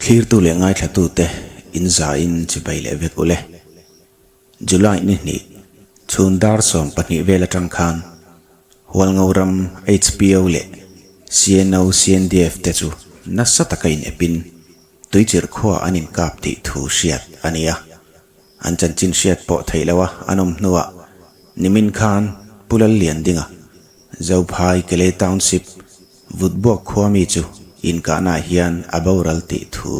Thlirtu leh ngaithlatute in zain chibai leh vek ule. July ni hnih, chhun dar 12 vel atang khan Hualngo ram HPO leh CNO CNDF te chu nasa taka in epin tuichirh khua an inkap tih thu hriat a ni a. An chanchin hriat pawh theih loha an awm hnuah nimin khan Pu Lalliandinga, Zophai Kelei Township, Vutbuak khua mi chu inkahnaah hian a boral tih thu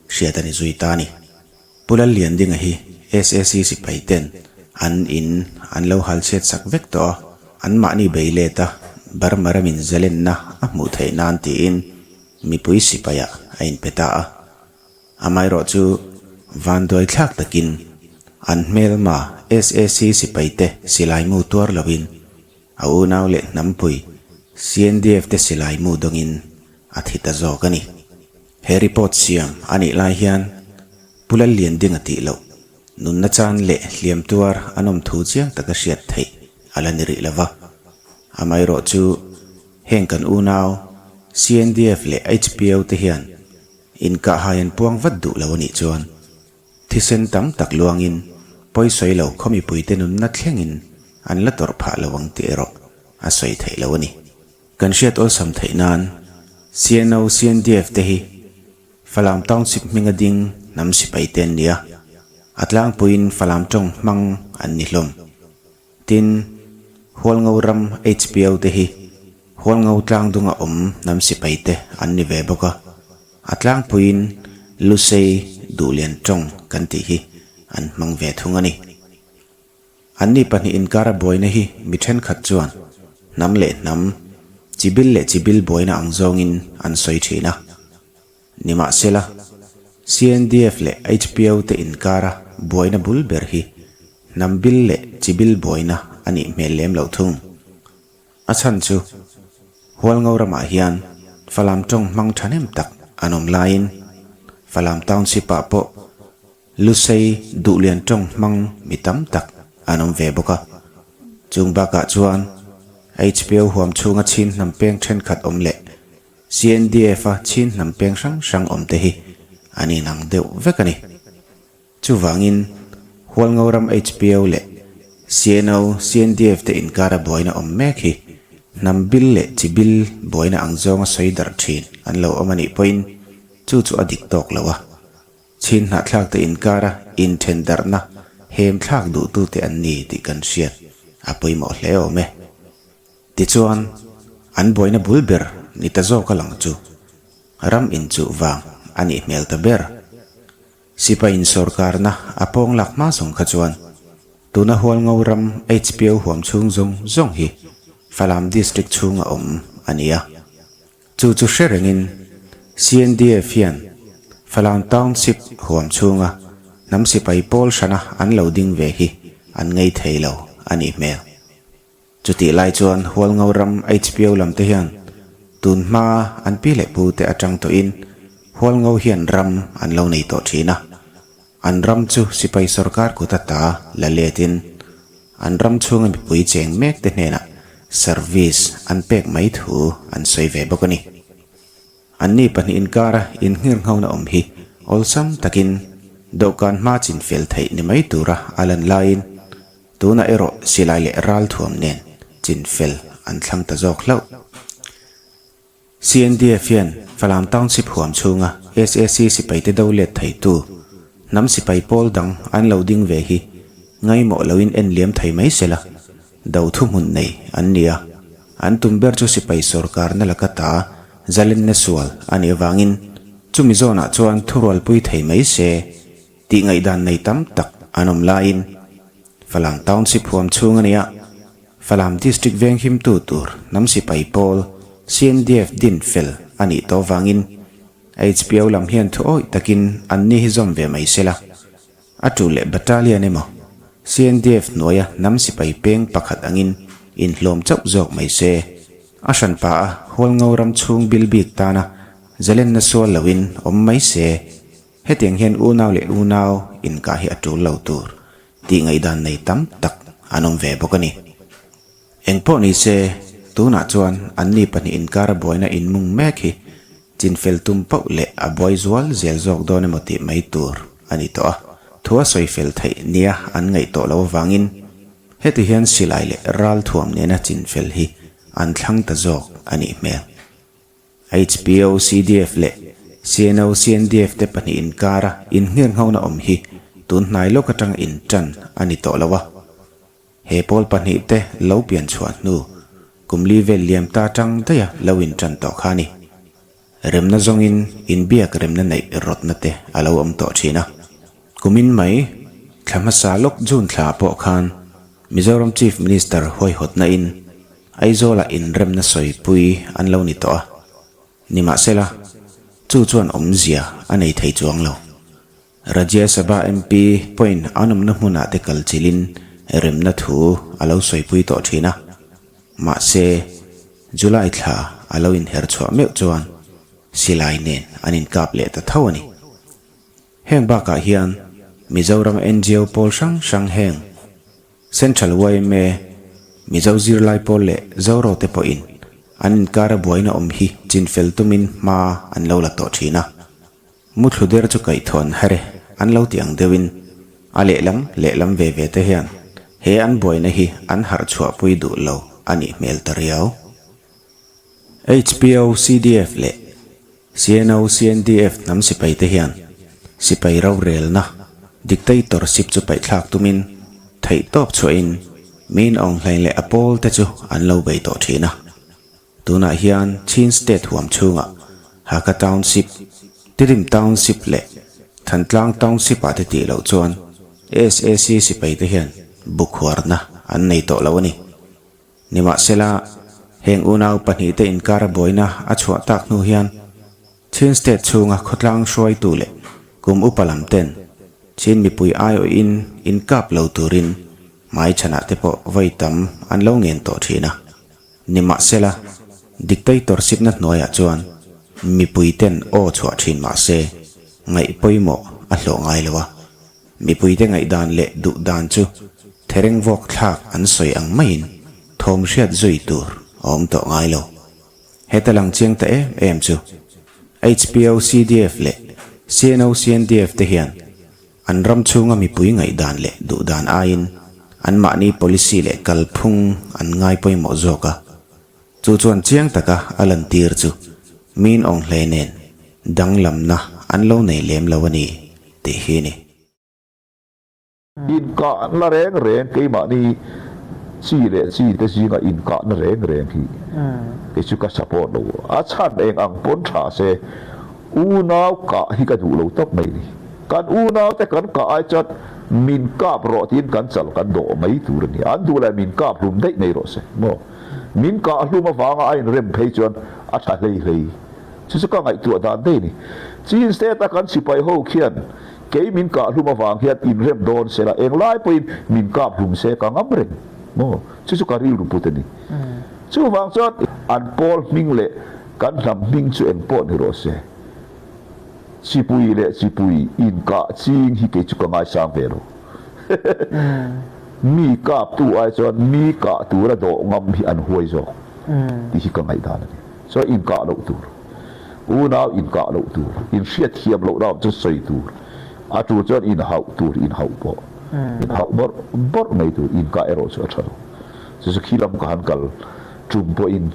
hriat a ni zui ta a ni. Pu Lalliandinga hi SAC sipai ten an in an lo hal chhiat sak vek tawh a, anmahni bei let a Burma ramin zalenna a hmuh theih nan tiin mipui sipaiah a inpe ta a. Amaherawh chu vanduai thlak takin an hmelma SAC sipaite silaimu tuar loin a unau leh hnampui CNDF te silaimu dawngin a thi ta zawk a ni. He report siam a nih lai hian Pu Lalliandinga tih loh nunna chan leh hliam tuar an awm thu chiang taka hriat theih a la ni rih lo va. Amaherawh chu heng kan unau CNDF leh HPO te hian Inkahhai an puang vat duh lo a nih chuan thisen tam tak luangin pawisawi lo khaw mipuite nunna thlengin an la tawrh phah lo ang tih erawh a sawi theih lo a ni. Kan hriat awlsam theih nan CNO, CNDF te hi Falam Township hminga ding hnam sipai te an ni a, a tlangpuiin Falam tawng hmang an ni hlawm. Tin, Hualngo ram HPO te hi Hualngo tlangdunga awm hnam sipai te an ni ve bawk a, a tlangpuiin Lusei Duhlian tawng kan tih hi an hmang ve thung a ni. Anni pahnih inkara buaina hi mi thenkhat chuan hnam leh hnam, chibil leh chibil buaina ang zawngin an sawi thin a. Nimahsela, CNDF leh HPO te inkara buaina bul ber hi hnam bil leh chi bil buaina a nih hmel lem loh thung. A chhan chu, Hualngo ramah hian Falam tawng hmang thahnem tak an awm laiin Falam Township-ah pawh Lusei Duhlian tawng hmang mi tam tak an awm ve bawk a. Chung bakah chuan HPO huam chhunga chin hnam peng thenkhat awm leh CNDF-a chin hnam peng hrang hrang awm te hi an inang deuh vek a ni. Chuvangin, Hualngo ram HPO leh CNO, CNDF te inkara buaina awm mek hi hnam bil leh chi bil buaina ang zawnga sawi darh thin an lo awm a nih pawhin chu chu a dik tawk lo a. Chin hnahthlak te inkara inthen darhna hem thlak duhtute an ni tih kan hriat a pawimawh hle awm e. Tichuan, an buaina bul ber ni ta zawk a lang chu ram inchuh vang a nih hmel ta ber. Sipai insawrkarna a pawng lak hma zawng kha chuan tuna Hualngo ram HPO huam chhung zawng zawng hi Falam District chhunga awm a ni a. Chu chu hre rengin CNDF hian Falam Township huam chhunga hnam sipai pawl hrana an lo ding ve hi an ngei thei lo a nih hmel. Chutih lai chuan Hualngo ram HPO lam te hian tun hma an pi leh pu te atang tawhin Hualngo hian ram an lo nei tawh thin a. An ram chu sipai sorkar kut ata la letin an ram chhunga mipui cheng mek te hnenah service an pek mai thu an sawi ve bawk a ni. Anni pahnih inkara innghirnghona awm hi awlsam takin dawhkan hma chinfel theih ni mai tura a lan laiin Tunah erawh silai leh ral thuam nen chinfel an thlang ta zawk hlauh. CNDF hian Falam Township huam chhunga SAC sipaite do let theitu hnam sipai pawl dang an lo ding ve hi ngaimawh loin en liam thei mai sela, do thuhmun nei an ni a. An tum ber chu sipai sawrkarna laka ta zalenna sual a nih avangin chumi zawnah chuan thurualpui thei mai se Tih ngaihdan nei tam tak an awm laiin Falam Township huam chhung a nia, Falam District venghimtu tur hnam sipai pawl CNDF din fel a nih tawh vangin HPO lam hian thu awih takin anni hi zawm ve mai sela. A tu leh Battalion emaw CNDF hnuaia hnam sipai peng pakhat angin inhlawm chauh zawk mai se. A hranpa a Hualngo ram chhung bil bik tana zalenna sual loin awm mai se. Hetiang hian unau leh unau inkah hi a tul lo tur tih ngaihdan nei tam tak an awm ve bawk a ni. Engpawh ni se, tunah chuan anni pahnih inkara buaina inmung mek hi Chinfel tum pauh leh a buai zual zel zawk dawn emaw tih mai tur a ni tawh a, thu a sawi fel theih nia an ngaih tawh loh avangin heti hian silai leh ralthuam nena chinfel hi an thlang ta zawk a nih hmel. HPO, CDF leh CNO, CNDF te pahnih inkara innghirnghona awm hi tun hnai lawk atanga intan a ni tawh lo a. He pawl pahnihte lo pian chhuah hnu kum li vel liam ta tang daiha lo intan tawh kha a ni. Remna zawngin inbiak remna neih rawtna te a lo awm tawh thin a. Kumin mai thla hmasa lawk June thla pawh khan Mizoram Chief Minister huaihawtna in Aizawlah inremna sawipui an lo ni tawh a. Nimahsela, chu chuan awmzia a nei thei chuang lo. Rajya Sabha MP pawhin an awmna hmunah te kal chilhin remna thu a lo sawipui tawh thin a. Mahse, July thla a lo inher chhuah meuh chuan silai nen an inkap leh ta tho a ni. Heng bakah hian Mizoram ngo pawl hrang hrang heng Central yma, Mizo zirlai pawl leh Zoro te pawhin an inkara buaina awm hi chinfel tumin hma an lo la tawh thin a. Muthlu der chu kaihthawh an har e, an lo ti ang deuhin a lehlam lehlam ve ve te hian he an buaina hi an harh chhuahpui duh lo a nih hmel ta riau. HPO, CDF leh CNO, CNDF hnam sipai te hian sipai rorelna, dictatorship, chu paihthlak tumin theihtawp chhuahin Min Aung Hlaing leh a pawl te chu an lo bei tawh thin a. Tunah hian Chin State huam chhungah Hakha Township, Tidim Township leh Thantlang Township ah te tih loh chuan SAC sipai te hian bukhuarna an nei tawh lo a ni. Nimahsela, heng unau pahnihte inkara buaina a chhuah tak hnu hian Chin State chhunga khawtlang hruaitu leh kum upa lam ten Chin mipui aiawhin inkap lo turin hmaichhanah te pawh vawi tam an lo ngen tawh thin a. Nimahsela, dictatorship-na hnuaiah chuan mipuiten aw chhuah thin mah se, ngaih pawimawh a hlawh ngai lo a. Mipuite ngaihdan leh duh dan chu thereng vawk thlak an sawi ang maiin thawm hriat zui tur a awm tawh ngai lo. Heta lang chiang ta em em chu HPO CDF leh CNO CNDF te hian An ram chhunga mipui ngaihdan leh duhdan aiin anmahni policy leh kalphung an ngai pawimawh zawk a. Chu chuan chiang taka a lantir chu min awng hle nen danglamna an lo nei lem lo a ni tih hi a ni. Inkahna reng reng keimahni chi leh chi te zinga inkahna reng reng hi kei chu ka support lo. A chhan eng ang pawn tha se Unau kah hi ka duh lo tawp mai ni. Kan unau te kan kah ai chuan min kap rawh tiin kan chal kan dawh mai tur a ni. An duh leh min kap hlum daih mai rawh se maw. Min kah hlum avanga a inrem phei chuan a tha hlei hlei. Chu chu ka ngaihtuah dan daih a ni. Chin State a kan sipai ho khian kei min kah hlum avang hian inrem dawn se la englai pawhin min kap hlum se ka ngam reng maw. Chu chu ka rilru put a ni. Chuvang chuan an pawl hming leh Kan hnam hming chu eng pawh ni rawh se, chipui leh chipui inkah ching hi kei chu ka ngaisang ve lo. Mi kaptu ai chuan mi kah tura dawh ngam hi an huai zawk tih hi ka ngaihdan a ni. Chuan inkah loh tur, unau inkah loh tur, inhriatthiam loh ram chu sawi tur, a tul chuan inhauh tur, inhauh pawh, inhauh bawrh bawrh mai tur, inkah erawh chu a tha lo. Chu chu khi lam ka han kal tum pawhin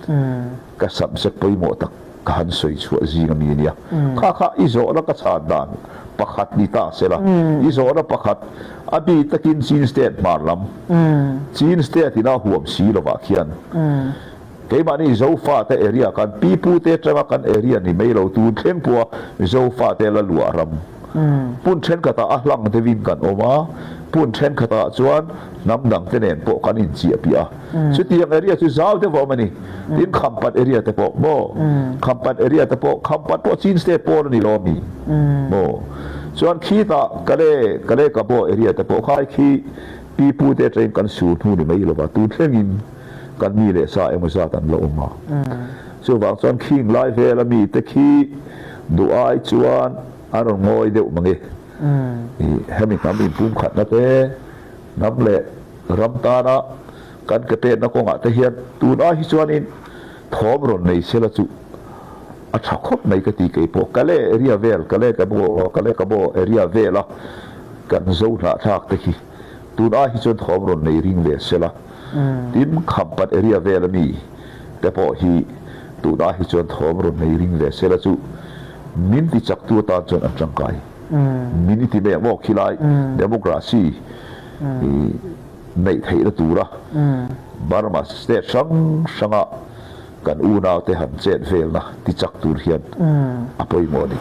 ka subject pawimawh tak ka han sawi chhuah zing a mi a nia. Kha kha i zawhna ka chhan dan pakhat ni ta se la, i zawhna pakhat a bi takin Chin State hmar lam, Chin State ina huam si lovah khian keimahni Zofate area kan pipute atanga kan area ni mai lo tun thleng pawha Zofate la luah ram hmun thenkhatah a hlang deuhin kan awm a, hmun thenkhatah chuan hnam dangte nen pawh kan inchiah piah a. Chutiang area chu zau deuh a awm a ni. Tin Khampat area te pawh maw? Khampat area te pawh, Khampat pawh Chin State pawn a ni lo ami maw? Chuan khitah Kale, Kale Kabo area te pawh khai khi pi pu te atangin kan sur hnu ni mai lova tun thlengin kan mi leh sa emaw zat an la awm a. Chuvang chuan khing lai vel a mi te khi duh ai chuan an rawn ngawi deuh mange. Hemi hnam inpumkhatna te hnam leh Ram tana kan ke penna kawngah te hian tun ai hi chuanin thawm rawn nei sela chu A tha khawp mai ka ti kei pawh. Kale area vel, Kale Kabo, Kale Kabo area vela kan zo hnahthlak te khi tun ai hi chuan thawm rawn nei ring ve sela. Tin, Khampat area vel ami te pawh hi tun ai hi chuan thawm rawn nei ring ve sela chu min ti chak tu atan chuan an tangkai. Min i ti mai ang aw khilai democracy neih theihna tura Burma state hrang hranga kan unaute han chet velna ti chak tur hian a pawimawh a ni.